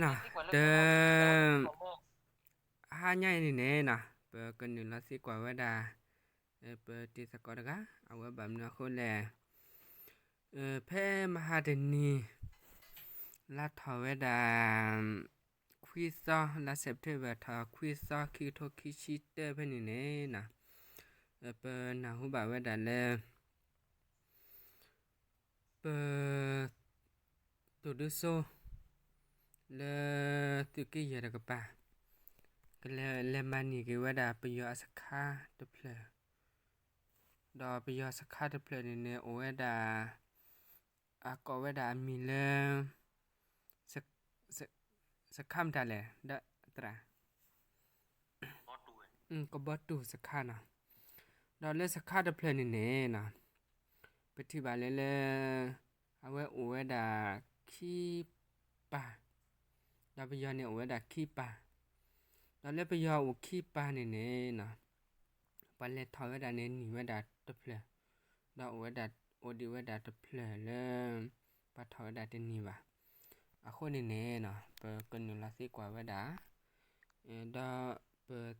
တ ဟါညါအံၤန့ၣ်န့ၣ်နီၤ ပကနုာ်လီၤသံကွၢ်ဝဲဒၣ် ပတံၤသကိးတဂၤ အဝဲဘၣ်မနုၤအဃိလဲၣ် ဖဲမဟါတနံၤ လါထီၣ်ဝဲဒၣ် ခွံသီ လါ September ထီၣ်ခွံသီ ခံကထိခံဆံတၢဖဲန့ၣ်န့ၣ်နီၤ ပနၢ်ဟူဘၣ်ဝဲဒၣ်လၢ ပ သုးဒိၣ်စိ လၢသုးက့ယဲၢ်တကပၤ ကလဲၤ လဲၤမၤန့ၢ်က့ၤဝဲဒၣ်ပယီၤအစခါတဖျၢၣ်, ဒီးပယီၤစခါတဖျၢၣ်န့ၣ်န့ၣ် အိၣ်ဝဲဒၣ် အကိးဝဲဒၣ်အမံၤလၢ စ စခါမတၤလဲၣ် ဒီးသရၣ် ကဘီတူၢ်စခါနီၤ. ဒီးလၢစခါတဖျၢၣ်န့ၣ်န့ၣ်နီၤ ပထံၣ်ဘၣ်လၢလၢ အဝဲအိၣ်ဝဲဒၣ်ခံပၤ, ဒီးပယီၤန့ၣ်အိၣ်ဝဲဒၣ်ခံပၤ, ဒီးလၢပယီၤအိၣ်ခံပၤန့ၣ်န့ၣ်နီၤ ပှၤလဲၤထီၣ်ဝဲဒၣ်န့ၣ်နံၤဝဲဒၣ်တဖျၢၣ်, ဒီးအိၣ်ဝဲဒၣ် အိၣ်ဒံးဝဲဒၣ်တဖျၢၣ်လၢ ပှၤထီၣ်ဝဲဒၣ်တနံၤဘၣ်. အဃိန့ၣ်န့ၣ်နီၤ ပကနုာ်လီၤသံကွၢ်ဝဲဒၣ် ဒီးပ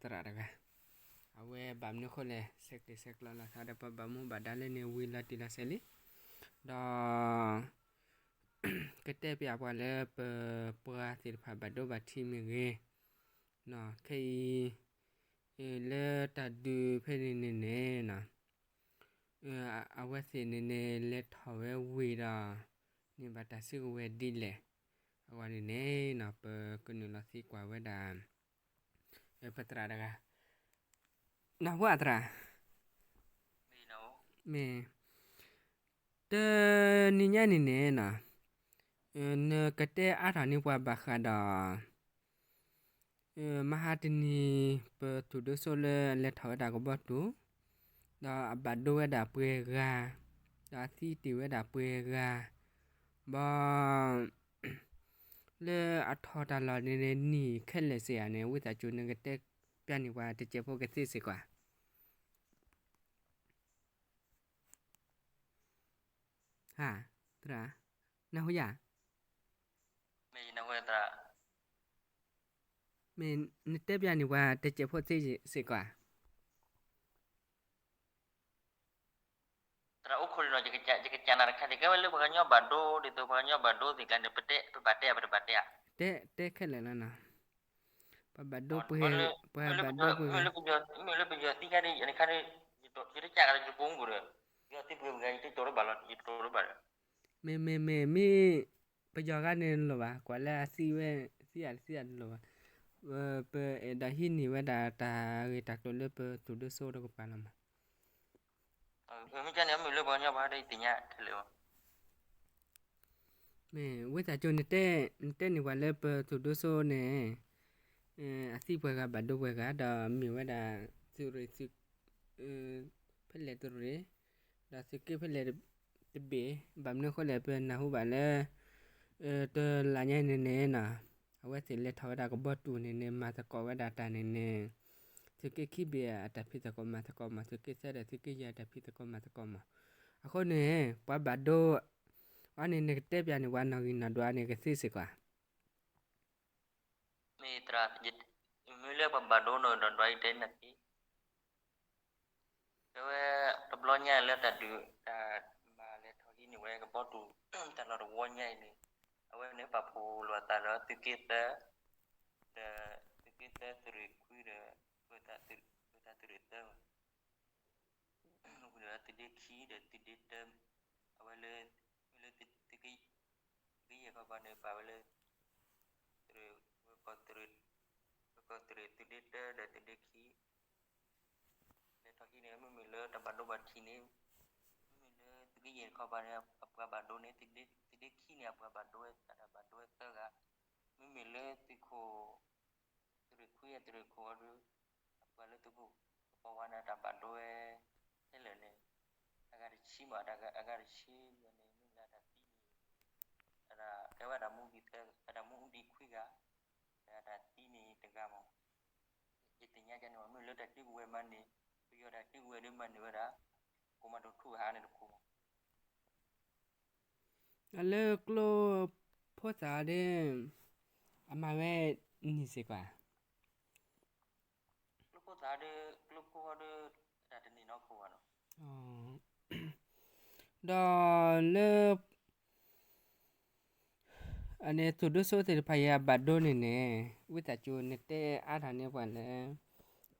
သရၣ်တဂၤ အဝဲဘၣ်မနုၤအဃိလဲၣ် ဆဲးကျိးဆဲးကျၢလီၤသးဒီးပှၤဘၣ်မူဘၣ်ဒါလၢန့ၣ်ဝံၤလီၤတံၢ်လီၤဆဲးလံ, ဒီး ကတဲပၠးပှၤလၢပပှၤသ့ၣ်တဖၣ်ဘၣ်ဒိဘၣ်ထံးမ့ၢ်ဂ့ၤ, ခဲအံၤ လၢတၢ်ဒုးဖဲန့ၣ်န့ၣ်န့ၣ်နီၤ အဝဲသ့ၣ်န့ၣ်န့ၣ် လဲၤထီၣ်ဝဲဝံၤဒီး န့ၢ်ဘၣ်တၢ်စုကဝဲၤဒ်လဲၣ်. အဂီၢ်န့ၣ်န့ၣ်နီၤ ပကနုာ်လီၤသံကွၢ်ဝဲဒၣ် ပသရၣ်တဂၤ နၢ်ဟူဧါသရၣ်, မ့ၢ် တနံၤညါန့ၣ်န့ၣ်နီၤ နကတဲအါထီၣ်န့ၢ်ပှၤဘၣ်ဃးဒီး မဟါတနံၤ ပသုးဒိၣ်စိလၢအလဲၤထီၣ်ဝဲဒၣ်ကဘီတူၢ်, ဒီးအဘၣ်ဒိဝဲဒၣ်ပှဲၤဂၤ, ဒီးအသံတ့ၢ်ဝဲဒၣ်ပှဲၤဂၤ, ဘၣ် လၢအထီၣ်တၢ်လီၢ်န့ၣ်န့ၣ် နံၣ်ခဲလၢာ်စ့ၢ်ဧါန့ၣ် ဝံသးစူၤနကတဲပၠးန့ၢ်ပှၤတစဲးဖိကသ့စ့ၢ်ကီး. ဟါ, သရၣ်, နၢ်ဟူယၤ, မ့ၢ်နတဲပၠးန့ၢ်ပှၤတစဲးဖိသ့စ့ၢ်ကီးဧါ. သရၣ်အိၣ်ခိးဒီးနီၤ ယကစံးနၤတခါ ကဲဝဲလၢပှၤကညီဘၣ်ဒိ ဒ်သိးပှၤကညီဘၣ်ဒိသ့ၣ်ကျါန့ၣ် ပတဲ ပဘၣ်တဲ ပတဘၣ်တဲဧါ. တဲ တဲခဲလၢာ်လီၤနီၤ. ပဘၣ်ဒိပှဲၤ, ပှၤဘၣ်ဒိပှဲၤဂၤ, မ့ၢ်လၢပယီၤသံခါဒ် ယတကးဒီး ယတကးဒီးယကိးမူဒီး ပယီၤသံပှဲၤဂၤ ယတတိၤတဘၣ်လီၤ ယတိၤတဘၣ်ဒီး မ့ၢ် မ့ၢ် မ့ၢ် မ့ၢ် ပယီၤဂၤန့ၣ်လိၣ်ဘၣ် ကွၢ်လၢအသံဝဲ သံဧါတသံဧါတလိၣ်ဘၣ်. ပအဲၣ်ဒိးဟံးန့ၢ်ဝဲဒၣ်တၢ်ဂ့ၢ်တၢ်ကျိၤလၢပသုးဒိၣ်စိတကပၤလီၤမး. မ့ၢ်ဝံသးစူၤ နတဲ နတဲန့ၢ်ပှၤလၢပသုးဒိၣ်စိန့ၣ် အသံပှဲၤဂၤဘၣ်ဒိပှဲၤဂၤ ဒီးမ့ၢ်ဝဲဒၣ် သုးရ့ၣ် ဖဲလဲၣ်တရ့ၣ် ဒီးသုးက့ဖဲလဲၣ်တဘ့ၣ် ဘၣ်မနုၤအဃိလဲၣ် ပနၢ်ဟူဘၣ်လၢ တလါညါန့ၣ်န့ၣ်နီၤ အဝဲသ့ၣ်လဲၤထီၣ်ဝဲဒၣ်ကဘီတူၢ်န့ၣ်န့ၣ် မၤသကိးဝဲဒၣ်တၢ်န့ၣ်န့ၣ် သုးက့ခံဘ့ၣ်အတၢ်ဖံးသကိးမၤသကိးမး သုးက့သၢဒီးသုးက့ယဲၢ်အတၢ်ဖံးသကိးမၤသကိးမး. အဃိန့ၣ် ပှၤဘၣ်ဒိ အန့ၣ် နကတဲပၠးန့ၢ်ပှၤနီၣ်ဂံၢ်နီၣ်ဒွးန့ၣ် ကသ့စ့ၢ်ကီးဧါ. မ့ၢ်သရၣ်, မ့ၢ်လၢပှၤဘၣ်ဒိနီၣ်ဂံၢ်နီၣ်ဒွးအံၤတဲနၤသ့, တဲဝဲ တဘျီညါလၢတၢ်ဒုး တၢ်မၤလဲၤထီၣ်ဟံးန့ၢ်ဝဲကဘီတူၢ် တၢ်လီၢ်တဝီညါအံၤန့ၣ် အဝဲန့ၣ်ပာ်ဖှိၣ်လိာ်အသးဒီးသုးက့သၢ ဒီးသုးက့သၢသုးရ့ၣ်ခွံဒီး ပတၢ်သုးရ့ၣ်သၢ ဝံၤဒီးသုးဒ့ခံဒီးသုးဒ့တၢ အဝဲလၢ မ့ၢ်လၢသုးက့ သုးက့ယဲၢ်ခီပၤန့ၣ် ပာ်ဝဲလၢ သုးရ့ၣ် ဝဲကီၢ်သုးရ့ၣ် ဝဲကီၢ်သုးရ့ၣ်သုးဒ့တၢဒီးသုးဒ့ခံ လဲၤထီၣ်ဟံးန့ၢ် မ့မ့ၢ်လၢတၢ်ဘၣ်ဒိဘၣ်ထံးန့ၣ် မ့မ့ၢ်လၢသုးက့ယဲၢ်ခီပၤန့ၣ် အပှၤဘၣ်ဒိန့ၣ် သုးဒ့ခံန့ၣ် အပှၤဘၣ်ဒိဝဲ အတၢ်ဘၣ်ဒိဝဲသၢဂၤ မ့မ့ၢ်လၢသုးခိၣ် သုးရ့ၣ်ခွံ သုးရ့ၣ်ခိၣ်အီၤဒီး အပှၤလၢသုးခိၣ်ကပီၤဝါန့ၣ် အတၢ်ဘၣ်ဒိဝဲ ခဲလၢာ်န့ၣ် အဂၤတဆံမး အဂၤတဆံယဲၢ်န့ၣ် မ့ၢ်လၢအတၢ်သံန့ၣ် အတၢ်ကဲဝဲတၢ်မူဒံးသၢ အတၢ်မူဒံးခွံဂၤ ဒီးအတၢ်သံန့ၣ်တဂၤမး ယသ့ၣ်ညါကန့ၣ် မ့ၢ်လၢတၢ်သံကဝဲၤမၤန့ၣ် ပယီၤတၢ်သံကဝဲၤဒ်မၤန့ၢ်ဝဲဒၣ် ကိးမၤဒိးထူၣ်ဟးန့ၣ်တခိၣ်မး အလၢကျိဖိသၣ်ဒ် အမၤဝဲနံၤစ့ၢ်ကီးဧါ. ကျိခိၣ်သးဒီး ကျိခိၣ်ဟီဒီး တၢ်တန့ၢ်နီၢ်ခိဘၣ်နီၤ. ဒီးလၢ အန့ၣ် သူၣ်ဒိၣ်စိသ့ၣ်တဖၣ်အံၤအဘၣ်ဒိန့ၣ်န့ၣ် ဝံသးစူၤနတဲအါထီၣ်န့ၢ်ပှၤလၢ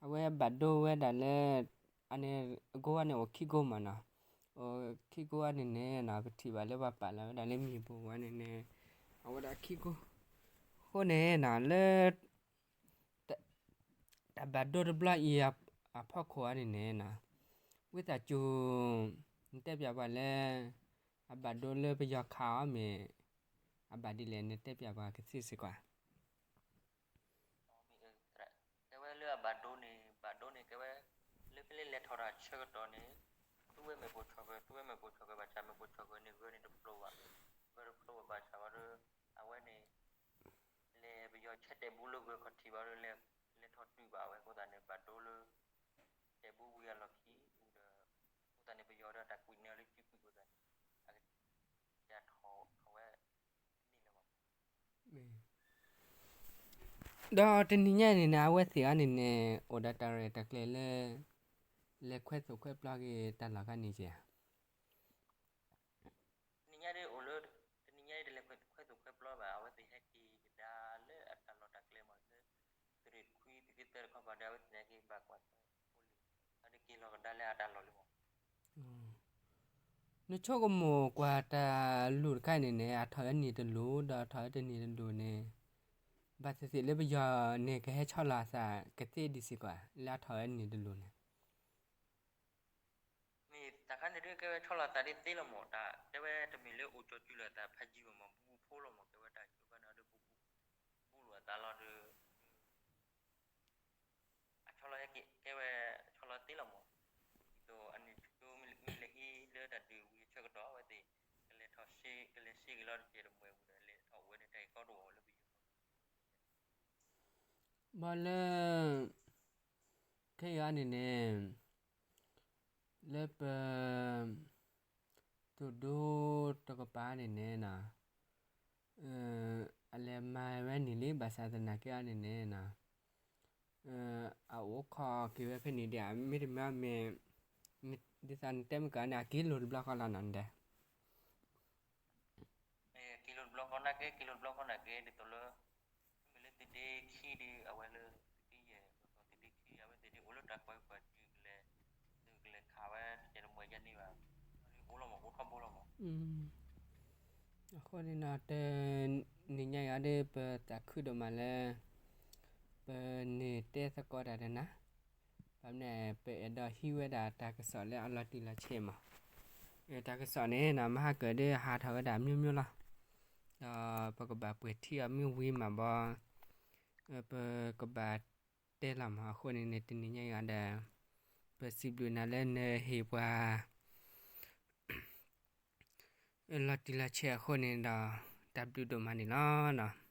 အဝဲဘၣ်ဒိဝဲဒၣ်လၢ အန့ၣ် အကိးဝဲန့ၣ်အိၣ်ခံကိးမးနီၤ. အိၣ်ခံကိးအန့ၣ်န့ၣ်နီၤ ပထံၣ်ဘၣ်လၢပှၤပာ်လီၤဝဲဒၣ်လၢမံၤပူၤဝဲန့ၣ်န့ၣ် အဝဲဒၣ်ခံကိး အဃိန့ၣ်နီၤ လၢ တၢ်ဘၣ်ဒိတဘျီအံၤအဖီခိၣ်အံၤန့ၣ်န့ၣ်နီၤ ဝံသးစူၤ နတဲပျးပှၤလၢ အဘၣ်ဒိလၢပယီၤခးအီၤမ့ၢ် အဘၣ်ဒ်လဲၣ် နတဲပျးပှၤကသ့စ့ၢ်ကီးဧါ. ကဲဝဲလၢအဘၣ်ဒိန့ၣ် ဘၣ်ဒိန့ၣ် ကဲဝဲ လၢဖဲလၢလဲၤထီၣ်တၢ်ဆၢကတီၢ်န့ၣ် သူဝဲမ့ၣ်ပိၢ်ဆီၣ်ဂၢၢ် သူဝဲမ့ၣ်ပိၢ်ဆီၣ်ဂၢၢ်ဘၣ်ဆၣ် မ့ၣ်ပိၢ်ဆီၣ်ဂၢၢ်န့ၣ် ဂၢၢ်န့ၣ်တဖျိဘၣ်, ဂၢၢ်တဖျိဘၣ်ဘၣ်ဆၣ်ဝဲဒီး အဝဲန့ၣ် လဲၤပယီၤဆဲးတဲာ်ဘိလၢဂၢၢ်ခီၣ်ထံးဘၣ်ဒီး လဲၤထီၣ်တုၤဘၣ်ဝဲအဃိသတးန့ၣ် ဘၣ်ဒိလၢ တဲာ်ဘိဝံၤအလီၢ်ခံဒီး အဃိသတးန့ၣ် ပယီၤဒီးတၢ်ကွံာ်န့ၢ်လၢစုကွံာ်အဃိသတးန့ၣ် အကစၢ်ထီၣ်ထီၣ်ဝဲန့ၣ်လီၤ. ဒီးတနံၤညါအံၤန့ၣ်န့ၣ် အဝဲသ့ၣ်အံၤန့ၣ်န့ၣ် အိၣ်ဒီးတၢ်ရဲၣ်တၢ်ကျဲၤလၢ လဲၤခွဲသိၣ်ခွဲပျီက့ၤတၢ်လီၢ်ခါန့ၣ်က့ၤဧါ. တနံၤညါဒ်အိၣ်လၢ တနံၤညါအံၤတလဲၤခွဲသိၣ်ခွဲပျီဘၣ် အဝဲသ့ၣ်ဟဲက့ၤကဒါလၢအတၢ်လီၢ်တၢ်ကျဲမး လၢ သုးရ့ၣ်ခွံ သုးက့သၢတခီပၤဒီး အဝဲသ့ၣ်န့ၣ်က့ၤဘၣ်ကွၢ်ထွဲ အဝဲက့ၤလီၤကဒါလၢအတၢ်လီၢ်လံမး. နဆိကမိၣ်ကွၢ်တၢ်လူၤတခါအံၤန့ၣ်န့ၣ် အထီၣ်ဝဲနံၤတလူၤ ဒီးထီၣ်ဝဲတနံၤတလူၤန့ၣ် ဘၣ်သ့ၣ်သ့ၣ်လၢပယီၤန့ၣ် ကဟဲဆီလီၤအသးကသ့ဒံးစ့ၢ်ကီး လၢအထီၣ်ဝဲနံၤတလူၤန့ၣ် မ့ၢ်တၢ်ခါန့ၣ်ဒ်ကဲဝဲဆီလီၤသးဒ်သ့လီၤမး တၢ်တဲဝဲတမ့ၢ်လၢအိၣ်ကၠီၤစုလီၤသးဖးယံၤဘၣ်မး ဘူးဘူးဖိလီၤမး ကဲဝဲတၢ်ကၠိဘၣ်န့ၣ်ဒီး ဘူးဘူးလိာ်အသးလီၤဒီး အဆီလီၤဟဲက့ၤ ကဲဝဲဆီလီၤသ့လီၤမး ဒ်သိးအနံၣ်ဆိမ့ၢ်လၢဟံးလၢတၢ်ဒုးဝံၤအဆၢကတီၢ် အဝဲသ့ၣ် ကလဲၤထီၣ်ရှ့ ကလဲၤရှ့က့ၤလီၤတကဲးတမှဲၤဝံၤဒီး လဲၤထီၣ်ဝဲန့ၣ်တၢ်ဂ့ၢ်ကီတအိၣ်လၢပယီၤ ဘၣ်လၢ ခဲအံၤအံၤန့ၣ်န့ၣ် လၢပ သူၣ်ဒူတကပၤန့ၣ်န့ၣ်နီၤ အလဲၤမၤဝဲနံၤလံ ဘၣ်ဆၣ်သနာ်က့အံၤန့ၣ်န့ၣ်နီၤ အအိၣ်ခိးက့ၤဝဲဖဲန့ၣ်ဒ် မ့တမ့ၢ်မ့ၢ် ဒ်သိးနတဲမ့ၢ်ကန့ၣ် အက့ၤလိာ်တဘျီဃီလီၤနီၤ နတဲ က့ၤလိာ်တဘျီဃီနာ်က့ က့ၤလိာ်တဘျီဃီနာ်က့ ဒ်သိးလၢ မ့မ့ၢ်လၢသုးဒ့ခံဒီး အဝဲလၢ သုးက့ယဲၢ် သုးဒ့ခံ အဝဲသ့ၣ်ဒ်အိၣ်လၢတၢ်ကွၢ်ကွၢ်စုကလဲၤ သုးကလဲၤခးဝဲတကဲးတမှဲၤယဲန့ၣ်ဘၣ် ဒ်အိၣ်လီၤမး အိၣ်ထီဘိလီၤမး အဃိန့ၣ်နီၤ တနံၤညါအံၤဒီး ပသးခုဒိၣ်မးလၢ ပန့ၢ်တဲသကိးတၢ်ဒီးနၤ ဘၣ်မနုၤ ပအဲၣ်ဒိးဟံးဝဲဒၣ်တၢ်ကစီၣ်လၢအလီၤတံၢ်လီၤဆဲးမး တၢ်ကစီၣ်န့ၣ်နီၤ မဟါကၢၣ်ဒ်ဟးထီၣ်ဝဲဒၣ်မျိုးမျိုးလီၤ ဒီးပကဘၣ်ပှဲၤထံအီၤမ့ၢ်ဝံၤမးဘီ ပကဘၣ်တဲလီၤမး အဃိန့ၣ်န့ၣ် တနံၤညါအံၤဒီး ပစံးဘျုးနၤလၢနဟ့ၣ်ပှၤ လီၤတံၢ်လီၤဆဲးအဃိန့ၣ်ဒီး တၢ်ဘျုးဒိၣ်မးန့ၣ်လီၤနီၤ.